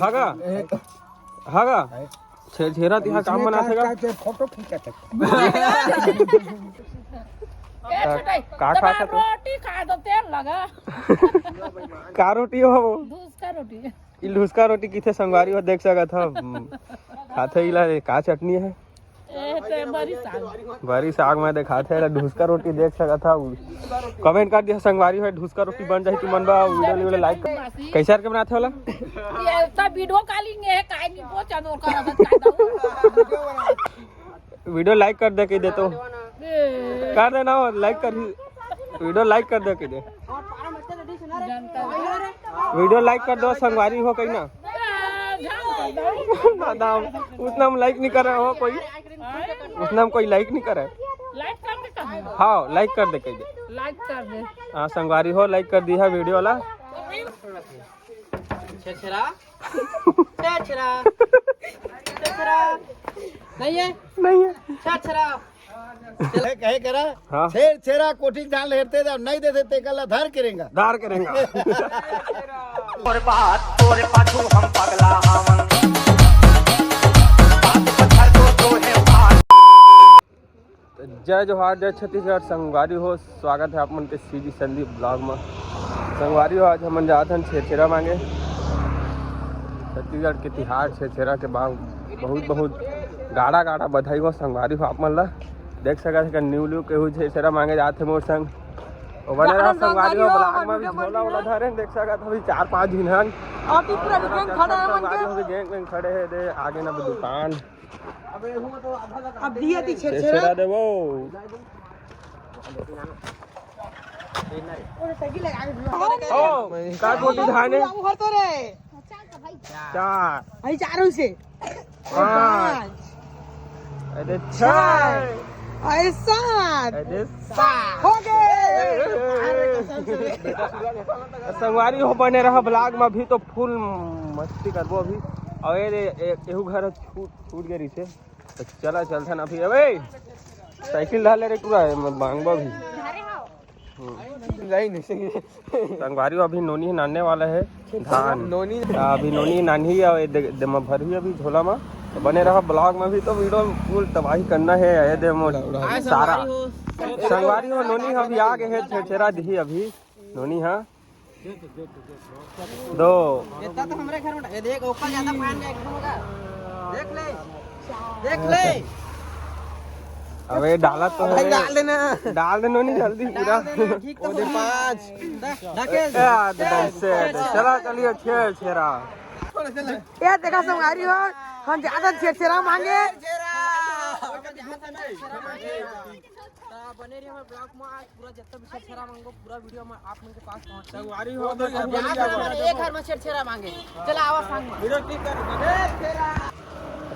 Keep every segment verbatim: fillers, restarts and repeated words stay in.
हागा, हागा। छेरछेरा तिहार काम मनाथे गा? फोटो खींचत हे। ए, छोटे, का तो खात हे तू? रोटी खा दो, तेल लगा। का रोटी हो वो? धुसका रोटी। ई धुसका रोटी किथे संगवारी हो, देख सकत हो। हम्म। खाथे इला, का चटनी हे? ए, ते बरी साग। बरी साग में देखाथे, एला धुसका रोटी देख सकत हव। कमेंट कर दिया संगवारी हो, धुसका रोटी बन जाही तुमन बर, वीडियो वीडियो लाइक कर। कैसे करके बनाथे वाला? ये सब वीडियो कॉलिंग हे, काय नहीं पहुंचा दो कर। वीडियो लाइक कर दे के दे तो। ए। कर देना हो, लाइक कर ही। वीडियो लाइक कर दे के दे। जनता। वीडियो लाइक कर दो, संगवारी हो कहीं ना। ना, ना, उतना हम लाइक नहीं कर रहे हो कोई, उतना हम कोई लाइक नहीं कर रहे। लाइक कर दे कहीं। हाँ, लाइक कर दे कहीं। लाइक कर दे। हाँ, संगवारी हो, लाइक कर दी है वीडियो वाला। छेरछेरा। छेरछेरा। छेरछेरा। नहीं है? नहीं है। छेरछेरा। कहे करा, हाँ। छेरछेरा कोठी धान हेरते जाओ, नहीं देते तेकर ला धार करेंगा। धार करेंगा। और बात तोरे पाछू हम पगला हवन। बात पत्थर को तो है बात। जय जोहार, जय छत्तीसगढ़। संगवारी हो, स्वागत है आप मन के सीजी संदीप ब्लॉग में। संगवारी हो, आज हमन जात हन छेरछेरा मांगे। छत्तीसगढ़ के तिहार छेरछेरा के बांग बहुत बहुत गाड़ा गाड़ा बधाई हो संगवारी हो आप मन ला। देख सकत हे न्यू न्यू केहू छेरछेरा मांगे जात हे मोर संग। ओ बने रहा संगवारी हो, ब्लॉग में भी झोला वोला धरे, देख सकत हो, अभी चार पांच झिन हन। अभी पूरा गैंग खड़ा है संगवारी हो, गैंग वैंग खड़े हे, दे आगे ना दुकान। अब दिया ती छेरछेरा। छेरछेरा देबो। ओ, का कोठी धान हे? हर तो रे। चार। अरे चारों से। पाँच। अरे छह। अरे सात। अरे सात। हो गए। संगवारी हो बने रहा ब्लॉग में, अभी तो फुल मस्ती करबो अभी। और ये, ये, एहू घर छूट, छूट गए रही से। तो चला चलथन अभी। अबे साइकिल डाले रे पूरा, मांगबा भी। हम्म। संगवारी हो, अभी नोनी नानने वाला है धान। नोनी। अभी नोनी नानही है, ये दे, दे में भरही अभी झोला में। तो बने रहा ब्लॉग में भी, तो वीडियो फुल तबाही करना है। ये दे मोर सारा संगवारी हो, नोनी अभी आ गए हैं, छेरछेरा दिही अभी नोनी। हाँ, दो। इतना तो हमरे घर में, ये देख, ओकर ज्यादा पान में एक होगा। देख ले, देख ले। अबे डाला तो भाई, है। डाल देना। डाल देना नहीं जल्दी पूरा। डाल देना, ठीक तो हो गया। पाँच। ढकेल दे। ए, आ, दे, दे, दे। चला, चलिए, छेरछेरा। ये देखा संगवारी हो, हम ज्यादा छेरछेरा मांगे। त बने रहिए हमर ब्लॉग में। आज पूरा जितना भी छेरछेरा मांगो, पूरा वीडियो में आप मन के पास पहुंच। संगवारी हो, अभी आप मन एक घर में छेरछेरा मांगे। चला आवा संग में। वीडियो क्लिक कर।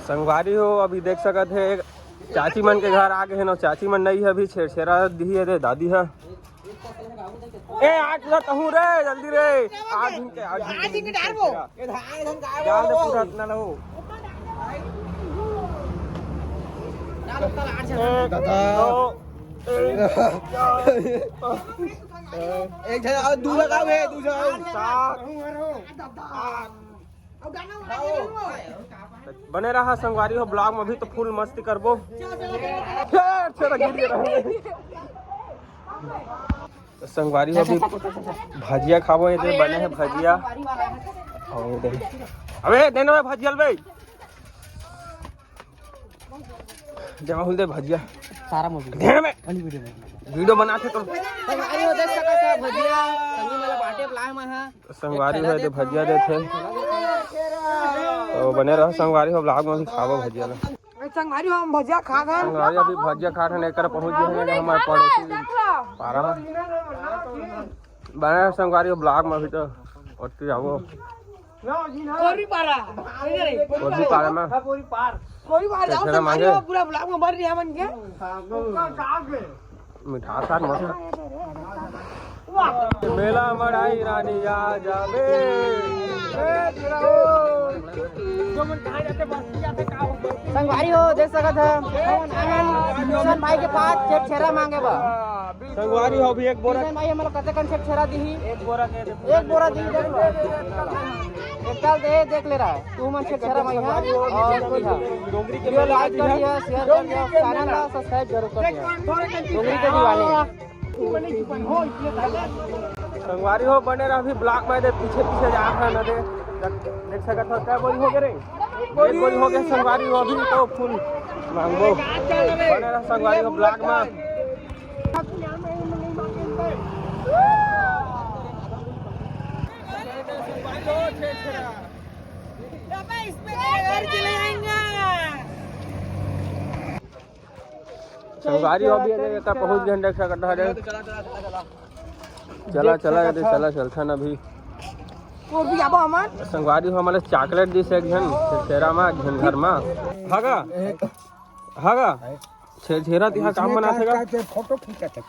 संगवारी हो, अभी देख सकत हे, एक चाची मन के घर आ गए हैं ना, चाची मन नहीं है अभी, छेरछेरा दिही है रे दादी है। ए, आज ना कहूँ रे, जल्दी रे। आज इनके, आज आज इनके डाल वो। डाल दे पूरा इतना लो। एक झन और दू लगाओ है, दू झन। सात। बने रहा संगवारी हो ब्लॉग में, अभी तो फुल मस्ती करबो। फिर से गिर गिरा। तो संगवारी हो अभी भजिया खाबो, ये दे बने है भजिया। और ये दे, अबे देना मैं भजिया ले। जमा हुल दे भजिया। सारा मोबाइल। दे ना मैं। अली वीडियो में। वीडियो बना के तो। संगवारी हो देख सकत हो भजिया। संगी वाला बाटे लाए मैं हां। संगवारी हो दे भजिया देथे। तो बने रहो संगवारी हो, ब्लॉग में भी खाबो भजिया ला। संगवारी हो हम भजिया खा गए। संगवारी अभी भजिया खा रहे, एकर पहुंच गए हैं हमारे पड़ोसी पारा में। बने रहो संगवारी हो ब्लॉग में, अभी तो ओती जाबो। कोरी पारा। कोरी पारा में। कोरी पारा जाओ संगवारी हो, पूरा ब्लॉग में भर दिया मन के। मिठास साथ मस्त। मेला मड़ाई रानी आ जावे। संगवारी हो देख सकत है, किशन भाई के पास छेरछेरा मांगे बा। संगवारी हो भी एक बोरा। किशन भाई हमला कते कन छेरछेरा दिही? एक बोरा दे दे। एक बोरा दी, देख लो। चल दे, देख ले रहा है तू मन से छेरा भाई, हाँ? और कोई हाँ। डोंगरी के वीडियो लाइक कर दिया, शेयर कर दिया, चैनल ला सब्सक्राइब जरूर कर दिया। डोंगरी के दीवाने। संगवारी हो, बने रहा अभी ब्लॉग में, दे पीछे पीछे जा रहा ना दे। देख सकत हो, क्या बोरी हो गए रे? एक बोरी हो गए संगवारी हो, अभी तो फुल मांगबो। बने रहा संगवारी हो ब्लॉग में। संगवारी हो, अभी ये देखा पहुंच गए हैं, देख सकत हरे। चला चला, ये दे, चला चलथन अभी। और भी आबो हमार। संगवारी हो, हमारे चॉकलेट दिस एक झन छेरा मा, एक झन घर मा। हागा, हागा। छे-, छेरा तिहार काम मनाथे गा? फोटो खींचत हे।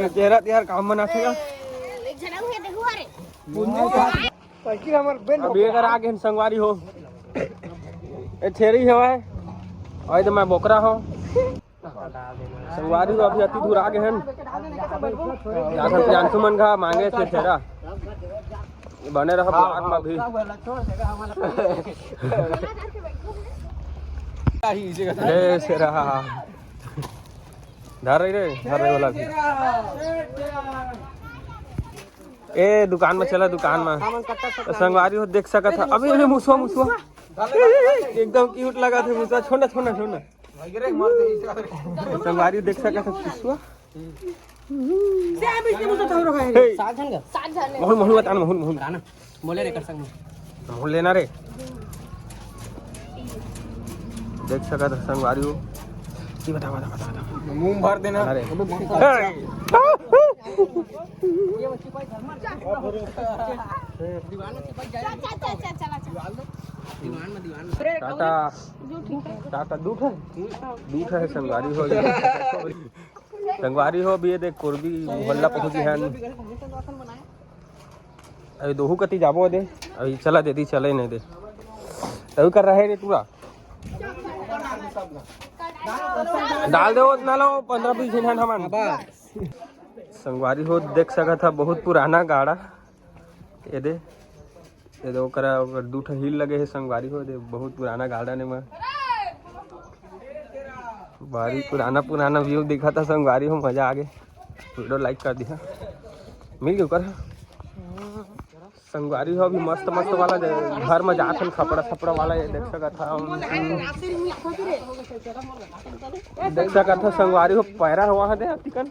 छेरा तिहार काम मनाथे गा? एक झन अउ हे, देखो, अरे। साइकिल हमर बेन अब ये कर आ गए संगवारी हो। ए छेरी हवय। और इधर मैं बोकरा हो। संगवारी हो, अभी अति दूर आ गए हैं। जाथन जानसु मन का मांगे थे छेरा। बने रहो ब्लॉग में अभी। ए छेरा। धर रही रे, धर रही वाला भी। ए दुकान में चला, दुकान में। तो संगवारी हो, देख सकत है। अभी, अभी मुसवा, मुसवा। एकदम क्यूट लगा थे मुसवा। छोड़ ना, छोड़ ना, छोड़ ना। संगवारी देख सकत है मुसवा। से अभी इसने मुसवा तो रखा है। हे। सात झन का? सात झन। मोहन, मोहन बता ना, मोहन, मोहन। बता ना। बोले रे कर संग में। मोहन लेना रे। देख सकत है संगवारी हो। ये बता, बता, बता, बता। मुंह भर देना। अरे। अबे, बहुत अच्छा। हे। दीवान में चिपक जाए। चल, चल, चल, चल, चला, चल। दीवान में, दीवान में। टाटा। टाटा दू ठो। दू ठो है संगवारी हो। संगवारी हो, अभी ये देख, कोरबी मोहल्ला पहुंच गए हैं। अभी दोहू कती जाबो दे। अभी चला दे दी, चले नहीं दे। अभी कर रहे रे टूरा। डाल दे उतना लो, पंद्रह बीस झन हमन। संगवारी हो, देख सकत हा, बहुत पुराना गाड़ा। ये दे, ये दे, ओकरा, ओकर दू ठो हील लगे हे संगवारी हो। दे, बहुत पुराना गार्डन हे, भारी पुराना, पुराना व्यू दिखत हे संगवारी हो। मजा आ गे। वीडियो लाइक कर दिहा। मिल गए ओकर। संगवारी हो, अभी मस्त, मस्त वाला जे घर में जात हन, खपड़ा, खपड़ा वाला, ये देख सकत हा। देख सकत हा संगवारी हो, पैरा हुआ है दे, तिकन।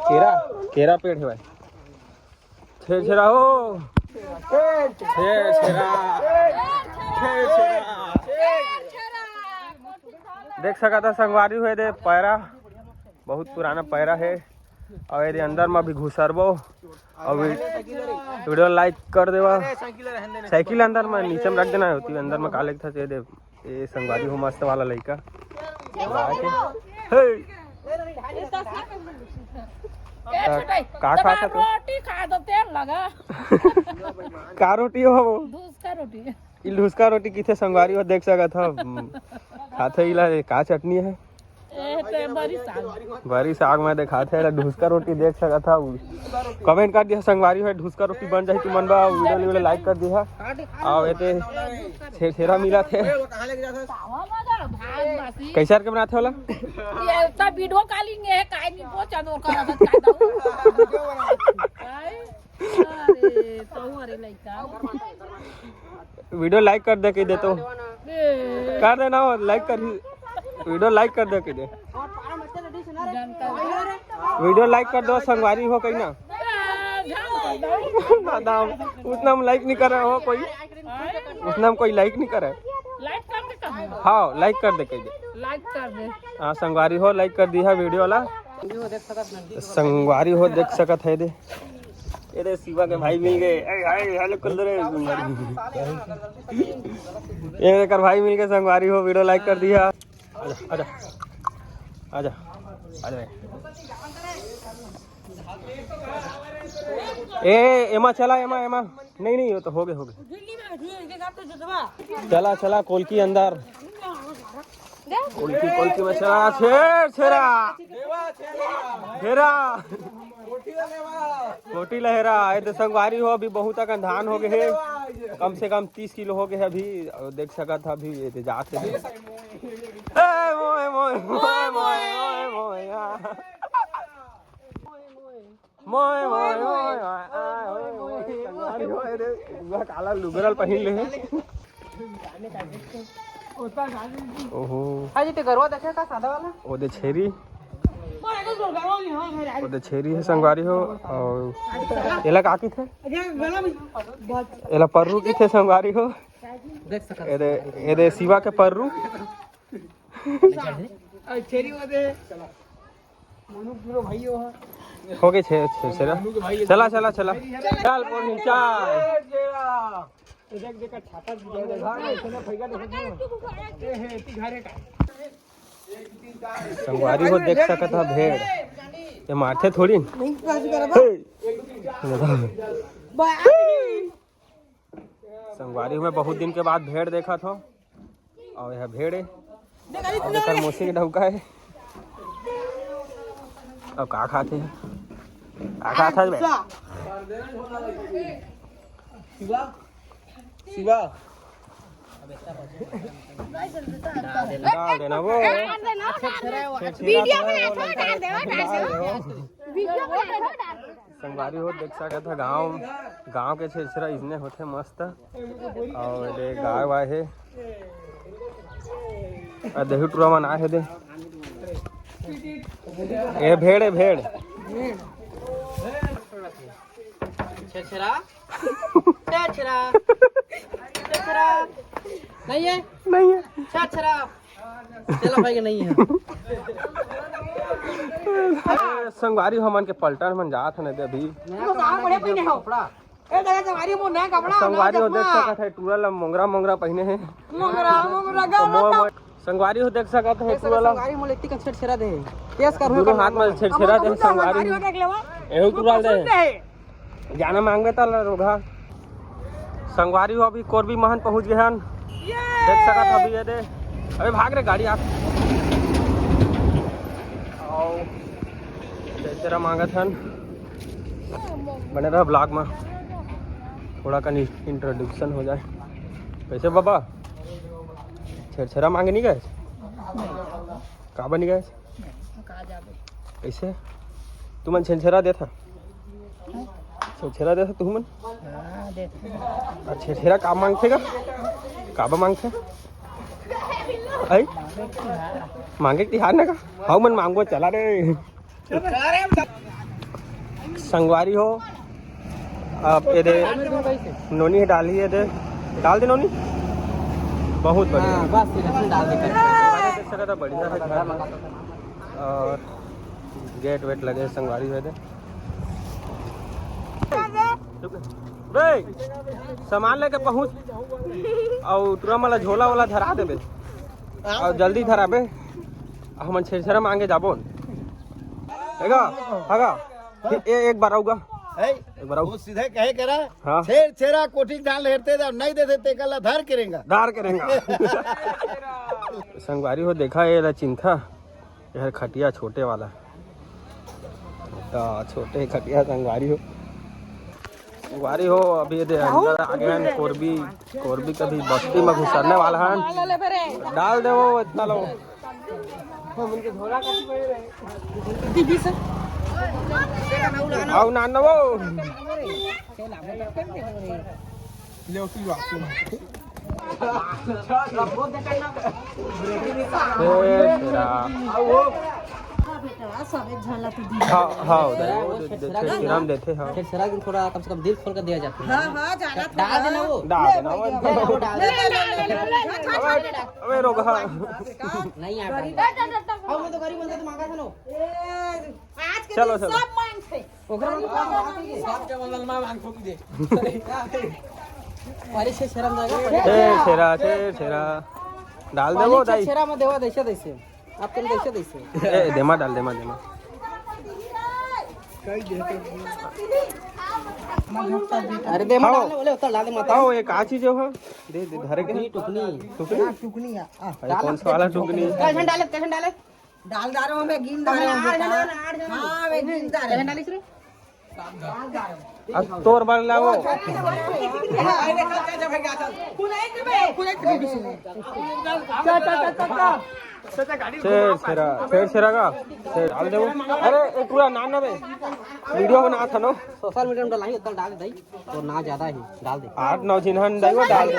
केरा, केरा पेड़ हे भाई। छेरछेरा हो। छेरछेरा। छेरछेरा। देख सकत हा संगवारी हो, ये दे पैरा, बहुत पुराना पैरा हे। और ये दे अंदर में भी घुसरबो। और वी-, वीडियो लाइक कर देवा। साइकिल अंदर में नीचे में रख देना होती, अंदर में का लगता है, ये दे। ए संगवारी हो, मस्त वाला लइका। हे। का, का खात हा तू? रोटी खा दो, तेल लगा। का रोटी हो वो? धुसका रोटी। ई धुसका रोटी किथे संगवारी हो, देख सकत हा। हम्म। खाथे इला, ए, का चटनी है? ए, ते बरी साग। बरी साग में देखाथे, एला धुसका रोटी देख सकत हा। कमेंट कर दिहा संगवारी हो, धुसका रोटी बन जाही तुमन बर, वीडियो वीडियो लाइक कर दिहा। आओ एते छेरछेरा मिलत हे। कैसे करके बनाथे ओला? ये तो वीडियो कॉलिंग हे, काय नहीं पहुंचा दो कर। अरे तो अरे लइका। वीडियो लाइक कर दे के दे तो। ए। कर देना हो, लाइक कर ही। वीडियो लाइक कर दे के दे। वीडियो लाइक कर दो, संगवारी हो कहीं ना। ना, ना, उतना हम लाइक नहीं कर रहे हो कोई। उतना हम कोई लाइक नहीं करे। लाइक कर दे कहीं। हाँ, लाइक कर दे कहीं दे। लाइक कर दे। हाँ, संगवारी हो, लाइक कर दिहा वीडियो ला। संगवारी हो, देख सकत है दे। ये दे शिवा के भाई मिल गए। ए, हाय, हेलो कर दे रे। ये एकर भाई मिल के संगवारी हो, वीडियो लाइक कर दिहा। आजा, आजा। आजा। आजा रे। ए, एमा चला, एमा, एमा। नहीं, नहीं, वो तो हो गए, हो गए। चला, चला, कोलकी अंदर। कोलकी, कोलकी में चला, छेर, छेरा। छेरा। कोटी लहेरा, ये तो संगवारी हो, अभी बहुत अकन धान हो गए हे, कम से कम तीस किलो हो गए हे अभी। और देख सकत ह अभी ये दे जात हे। ए, मोए, मोए, मोए, आ। मोए, मोए, मोए, आ, आ, मोए, मोए, संगवारी हो, ये दे, पूरा काला लुगरल पहिन ले हे। ओहो। आज ते गरवा देखे का सादा वाला? ओ दे छेरी। ओ दे छेरी हे संगवारी हो, और एला का किथे? एला पर्रू किथे संगवारी हो। देख सकत ए दे, ए दे शिवा के पर्रू। छेरी वो दे। मनु पूरा भाई हो। हो गए छे, छे, छेरा। चला, चला, चला। चल, बोल, चल। देख, देख, छाता भी दे दे। घर में इतने भैया देख। ए, हे, ती घरे का। संगवारी हो देख सकत ह भेड़। ये मारथे थोड़ी। नहीं, बाजी करबा। हे। बा- संगवारी हो, मैं बहुत दिन के बाद भेड़ देखत हो। और यह भेड़ है। देख, अरे और एकर मोसी के डौका है। अब का खाथे? का खात हस बे? शिवा। शिवा। डाल देना वो। वीडियो बनात हन, डाल देना, डाल देना। वीडियो बनात हन, डाल देना। संगवारी हो देख सकत ह गांव, गांव के छेरछेरा इसने होथे मस्त। और ये गाय वाय हे। आ देहू टुरा मन आए हे दे। ये भेड़ है, भेड़। छेरछेरा। छेरछेरा। छेरछेरा। नहीं है? नहीं है। छेरछेरा। चला भाई के नहीं है। संगवारी हमन के पलटन मन जात हन दे अभी। नया तो कपड़ा बड़े पहने हो। कपड़ा। ए, दादा, संगवारी हो, देख सकत है, टूरा ला मोंगरा, मोंगरा पहिने हे। मोंगरा, मोंगरा, तो मोंगरा। संगवारी हो, देख सकत है, टूरा ला। संगवारी मोले इतनी छेरछेरा दे। केस कर दोनों हाथ में छेरछेरा दे, संगवारी हो, देख लेवा। एहू टूरा दे। जाना मांगबे त ला रोगहा। संगवारी हो, अभी कोरबी महन पहुंच गए हन। देख सकत हबी ये दे। अबे भाग रे, गाड़ी आ। आओ। छेरछेरा मांगत हन। बने रह vlog में, थोड़ा कनी introduction हो जाए। कैसे बाबा, छेरछेरा मांगे नहीं गए? का बनी गए? कैसे? तुमन छेरछेरा देथा? छेरछेरा देथा तुमन? छेरछेरा का मांगथे का? काबा मांगथे? आई? मांगे तिहार ना का? हाउ मन मांगो, चला रे। संगवारी हो, आप ये दे नोनी है, डाली है दे, डाल दे नोनी। बहुत बढ़िया। हाँ, बस ये लहसुन डाल दे। देख सकत है, बढ़िया है घर। और गेट वेट लगे, संगवारी हो दे। रे, सामान लेके पहुंच, और तुरंत मला झोला वाला धरा देबे, और जल्दी धराबे, हमन छेरछेरा मांगे जाबो। हेगा, हगा, ए, एक बार आऊगा। ए, एक बार आऊ। वो सीधे कहे करा, हाँ। छेरछेरा कोठी डाल हेरते दा, नहीं देते ते कला धार करेंगा। धार करेंगा। संगवारी हो, देखा ये ला चिंथा, ये खटिया छोटे वाला। तो छोटे खटिया संगवारी हो। संगवारी हो, अभी ये दे अंदर आ गए हैं कोरबी, कोरबी कभी बस्ती में घुसरने वाला है। डाल दे वो इतना लो। आओ ना, ना वो। ए, तेरा। हाँ, हाँ, उधर वो दे-, दे-, छेरछेरा में देथे, हाँ। छेरछेरा के थोड़ा कम से कम दिल खोल कर दिया जाता है। हाँ, हाँ, जाना था। डाल देना वो। डाल देना वो। ले, ले, वो डाल दे। ले, ले, ले, ले, ले, ले, ले, ले, ले। अबे, अबे, रोक, हाँ। नहीं आता। गरीब। हाँ, मैं तो गरीब बंदा तो मांगा था ना। ए, आज के चलो, दिन चलो। सब मांगथे। ओकरा में कौन बात है? बाप के बदल में मांग ठोक दे। अरे, छेरछेरा में जाएगा। ए, छेरा, छेरछेरा। डाल दे वो, दाई। छेरछेरा में देवा, दैसे, दैसे। आप तुम दैसे, दैसे। ए, देमा डाल, देमा, देमा। अरे, देमा डाल, बोले, उतर डाल दे, माता। आओ, ये का चीज है वहाँ? दे, दे, धरे के। टुकनी, टुकनी। टुकनी? हाँ, टुकनी है। आ। अरे, कौन सा वाला टुकनी? कैसे डाले, कैसे डाले? डाल डारो में गिन डारो में। हाँ, में गिन डारो। कैसे डाले रे? अब तोर बर लाओ। छेर छेरा, छेर छेरा का छेर डाल देबो। अरे ए, पूरा नाम ना दे, वीडियो बना था नो। सोशल मीडिया में डालही, उतना डाल दे, तो ना ज्यादा ही डाल दे। आठ नौ चिन्हन दे, वो डाल दे।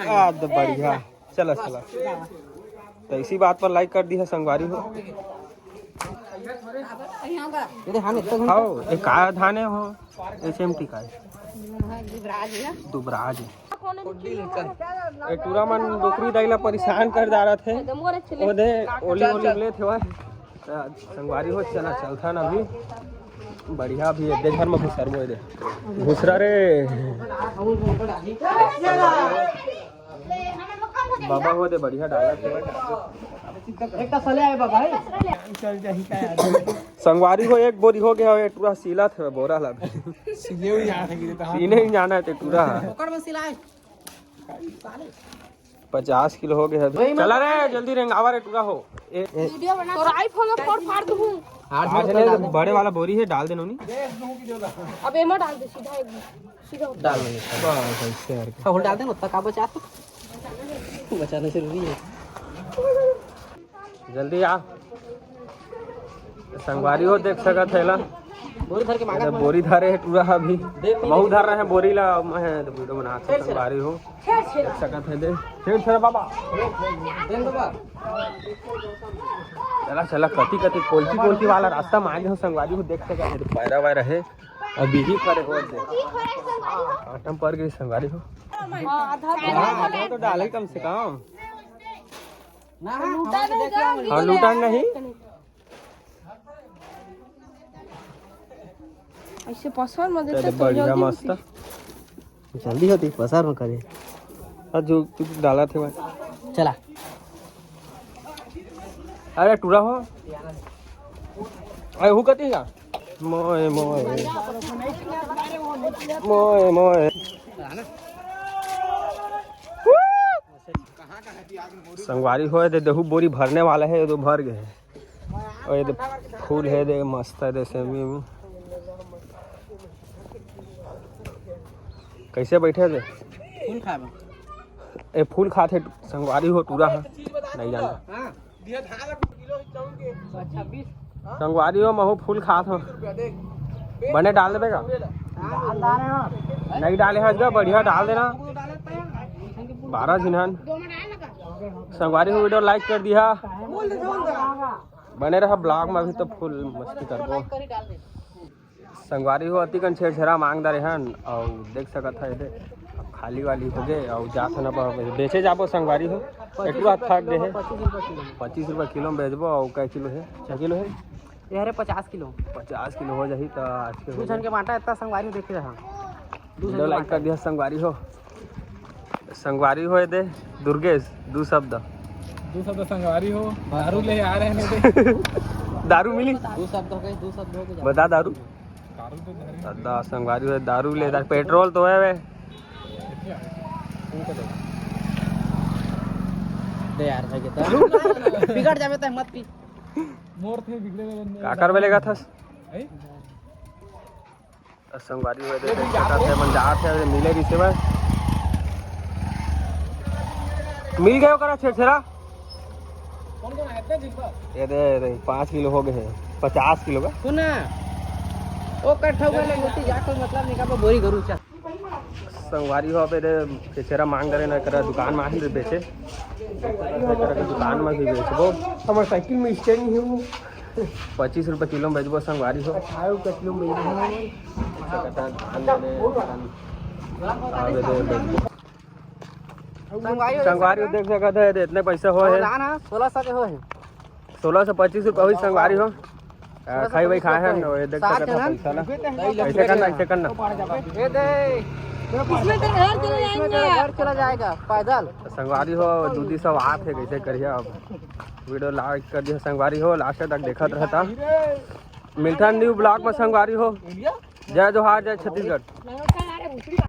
आ, तो बढ़िया। चला, चला। तो इसी बात पर लाइक कर दी है संगवारी हो। ये दे, हाँ, इतना घंटा। हाओ, ये का धान है हो? एच एम टी का है। दुबराज है। दुबराज है। ए टूरा मन डोकरी दाई ला परेशान कर डारत है। ओदे ओली ओली ले थे भाई। संगवारी हो, चला चलथन अभी। बढ़िया भी एदे घर में घुसरबो एदे। घुसरा रे। बाबा हो दे बढ़िया डाला थे। एक का सले आए बाबा, हे। संगवारी हो, एक बोरी हो गया, ये टूरा सीला थे बोरा ला। सीने ही जाना है कि तो हाँ। सीने ही जाना है ते टूरा। पकड़ में सिलाए। पचास किलो हो गया अभी। वही मैं चला रे, जल्दी रेंगावा रे टूरा हो। ए, वीडियो बना। तो राइफ होगा, फोड़ फाड़ दूँ। आज नहीं, बड़े वाला बोरी है, डाल देना नहीं। अब एमा डाल दे सीधा एक बार। डाल देंगे। बस ऐसे यार। अच्छा, होल डाल देंगे, उतना का बचा? बचाना जरूरी है। जल्दी आ। संगवारी हो देख सकत है ला। बोरी धर के मांगा अरे, बोरी धरे है टूरा अभी। महू धर रहे हैं बोरी ला, मैं है तो वीडियो बना के संगवारी हो। देख सकत है दे। छेर छेरा बाबा। चला, चला, कति, कति, कोलकी, कोलकी वाला रास्ता में आगे हो संगवारी हो देख सकत है, पैरा वैरा है। अभी ही खड़े हो दे। आटम पर गई संगवारी हो। हाँ, आधा तो डाले कम से कम। हाँ, लूटा नहीं। ऐसे पसर में देते तो बढ़िया जल्दी मस्त होती। जल्दी होती, पसर में करे। और जो कुछ डाला थे भाई। चला। अरे टूरा हो। अरे हु कती का? मोए, मोए। मोए, मोए। संगवारी हो दे, देहू बोरी भरने वाला है, ये तो भर गए हैं। और ये तो फूल है दे, मस्त है दे, सेमी में। कैसे बैठे दे? फूल खाए बा। ए, फूल खात है, संगवारी हो, टूरा है, नहीं जाना। हाँ। संगवारी हो, महू फूल खात हो। बने डाल देबे का? नहीं डाले हस गा, बढ़िया डाल देना। बारह झिन हन। संगवारी हो, वीडियो लाइक कर दिहा। बने रहा ब्लॉग में, अभी तो फुल मस्ती करबो। संगवारी हो, अतिकन छेरछेरा मांग डारे हन, अउ देख सकत ह एदे, अब खाली वाली हो गे, अउ जात हन, अब बेचे जाबो संगवारी हो। एटुरा थक गे हे। पच्चीस रुपया किलो में बेचबो, अउ कै किलो हे? छः किलो हे? ये हरे पचास किलो। पचास किलो हो जाही, त आज के दू झन के बांटा, इतना संगवारी हो, देखे रहा। दू झन वीडियो के लाइक बांटा। कर दिया संगवारी हो। संगवारी हो एदे, दुर्गेश, दू शब्द। दू शब्द संगवारी हो, दारू ले आ रहे हैं। दारू मिली? दू शब्द हो गए, दू शब्द हो गए। बता दारू। दारू तो घर में। दादा संगवारी हो, दारू ले, दारू पेट्रोल तो है वे। दे यार, भाई, ये तो बिगड़ जावे तो मत पी। मोर थे बिगड़े वाले का करबे लेगा थस? हैं? संगवारी हो, देख सकत हे, मन जात हे, मिले रिसे बर। मिल गए ओकरा छेरछेरा। कौन कौन है इतना जिगबा? ये दे, ये दे, पाँच किलो हो गए हैं, पचास किलो का। सुन ना, ओ कट्ठा हुआ ले, मोती जा, कोई मतलब नहीं का, बोरी गरू चल। संगवारी हो, अबे रे, छेरछेरा मांग करे ना, एकरा दुकान में आही रे बेचे। एकरा के दुकान में भी बेचबो। हमर साइकिल में स्टैंड है वो। पच्चीस रुपये किलो में बेचबो संगवारी हो। अठारह रुपये किलो में बेचबो। अच्छा, कटा धान लेने, धान। अबे रे, बेचबो। संगवारी हो, संगवारी हो, देख सकत हे, इतने पैसा हो हे। ना, ना, सोलह सौ के हो हे। सोलह सौ पच्चीस रुपये हुई संगवारी हो। आ, खाई भाई खाए हैं, ये देख सकत हो पैसा ना। ऐसे करना, ऐसे करना। ये दे। इसमें तेरा घर चला जाएगा। पैदल। संगवारी हो, दूधी सब आत हे, कैसे करिए अब। वीडियो लाइक कर दिया संगवारी हो, लास्ट तक देखत रहता। मिलता न्यू ब्लॉग में संगवारी हो। जय जोहार, जय छत्तीसगढ़।